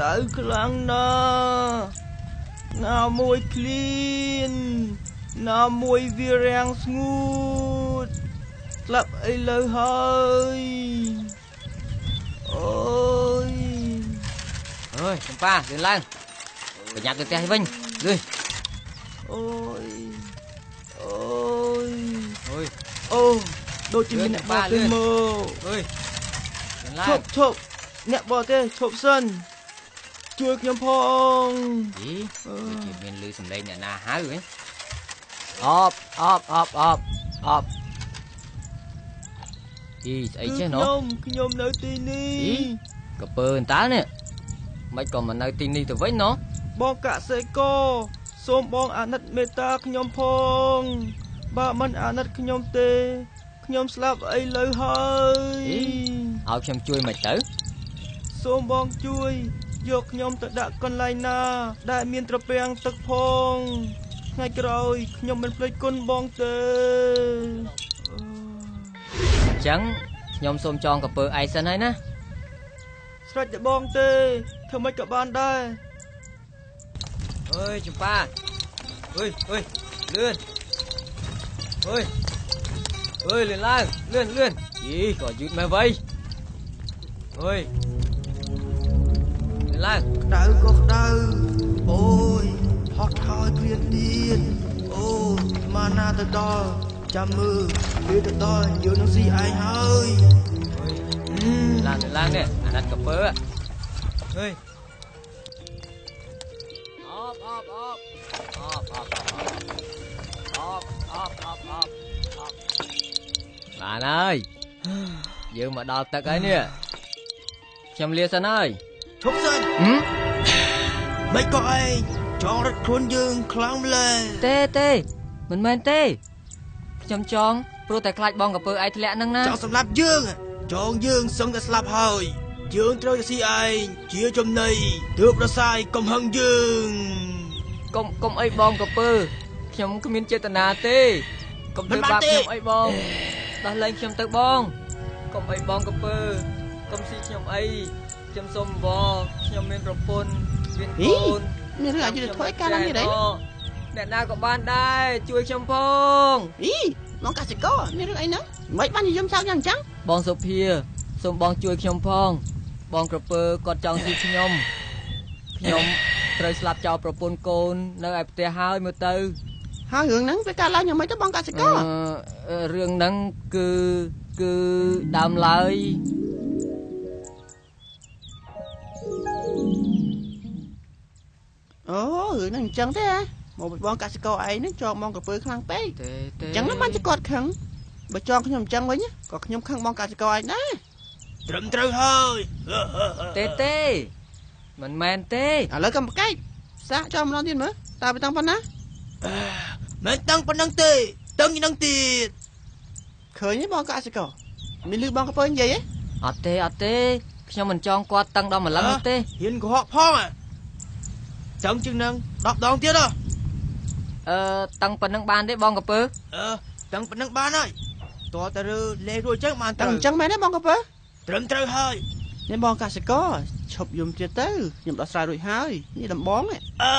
ដៅខ្លាំងណាស់ណាមួយឃ្លានណាមួយវារាំងស្ងួតស្លាប់អីលើហើយអូយអើយចម្ប៉ាលឿនឡើងប្រញាប់ទៅផ្ទះវិញលឿនអូយអូយអើយអូដូចជាមានអ្នកបរទេសមកអើយលឿនឡើងឈប់ឈប់អ្នកបរទេសឈប់សិនជួយខ្ញុំផងអីដូចជាមានលឺសំឡេងអ្នកណាហៅហ៎អបអបអបអបអបអីស្អីចេះណូខ្ញុំនៅទីនេះកពើអន្តើនេះមិនក៏មកនៅទីនេះទៅវិញណូបងកសិករសូមបងអាណិតមេត្តាខ្ញុំផងបើមិនអាណិតខ្ញុំទេខ្ញុំស្លាប់អីលើហើយឲ្យខ្ញុំជួយមិនទៅសូមបងជួយយកខ្ញុំទៅដាក់កន្លែងណាដែលមានត្រពាំងទឹកផងថ្ងៃក្រោយខ្ញុំមិនភ្លេចគុណបងទេអញ្ចឹងខ្ញុំសូមចងកពើឯងសិនហើយណាស្រេចតែបងទេធ្វើម៉េចក៏បានដែរអើយចម្ប៉ាអើយអើយលឿនអើយអើយលឿនឡើងលឿនលឿនអីក៏យឺតមែនវៃអើយលឿនឡើងក្តៅក៏ក្តៅអូយហត់ហើយគ្រានទៀតអូមកណាទៅដល់ចាំមើលពេលទៅដល់យើងនឹងស៊ីឯងហើយឡើងឡើងនេះអាណិតកពើអើយអបអបអបអបអបអបអបអបអបអបបានហើយយើងមកដល់ទឹកហើយនេះខ្ញុំលាសិនហើយឈប់សិនមិនក៏ឯងចង់រត់ខ្លួនយើងខ្លាំងម្ល៉េះទេទេមិនមែនទេខ្ញុំចង់ព្រោះតែខ្លាចបងកពើឯងធ្លាក់នឹងណាចង់សម្លាប់យើងចងយើងសឹងតែស្លាប់ហើយយើងត្រូវតែស៊ីឯងជាចំណីទើបរសាយកំហឹងយើងកុំអីបងកពើខ្ញុំគ្មានចេតនាទេកុំធ្វើបាបខ្ញុំអីបងដោះលែងខ្ញុំទៅបងកុំអីបងកពើកុំស៊ីខ្ញុំអីខ្ញុំសុំបងខ្ញុំមានប្រពន្ធមានកូនមានរឿងអយុត្តិធម៌កើតឡើងនេះទេអ្នកណាក៏បានដែរជួយខ្ញុំផងអីបងកសិករមានរឿងអីហ្នឹងមិនបាននិយមសោកយ៉ាងអញ្ចឹងបងសុភាសូមបងជួយខ្ញុំផងបងក្រពើគាត់ចង់ស៊ីខ្ញុំខ្ញុំត្រូវស្លាប់ចោលប្រពន្ធកូននៅឯផ្ទះហើយមើលទៅហើយរឿងហ្នឹងវាកើតឡើងយ៉ាងម៉េចទៅបងកសិកររឿងហ្នឹងគឺដើមឡើយអូរឿងហ្នឹងអញ្ចឹងទេហ៎មកបងកសិករឯងហ្នឹងចងបងក្រពើខ្លាំងពេកទេអញ្ចឹងបានជាគាត់ខឹងបើចងខ្ញុំអញ្ចឹងវិញក៏ខ្ញុំខឹងបងកសិករឯងដែរត្រឹមត្រូវហើយទេទេមិនមែនទេឥឡូវកំបកែកសាកចងម្ដងទៀតមើលតើវាតឹងប៉ុណ្ណាមិនតឹងប៉ុណ្ណឹងទេតឹងនឹងទៀតឃើញទេបងកសិករមានលឺបងក្រពើនិយាយទេអត់ទេអត់ទេខ្ញុំមិនចងគាត់តឹងដល់ម្លឹងទេហ៊ានកុហកផងតឹងជាងនឹង10ដងទៀតហ៎តឹងប៉ុណ្ណឹងបានទេបងកពើតឹងប៉ុណ្ណឹងបានហើយតើតើរើលេរួចចឹងបានតឹងអញ្ចឹងមែនទេបងកពើត្រឹមត្រូវហើយនេះបងកសិករឈប់យំទៀតទៅខ្ញុំដោះស្រាយរួចហើយនេះដំបងអើ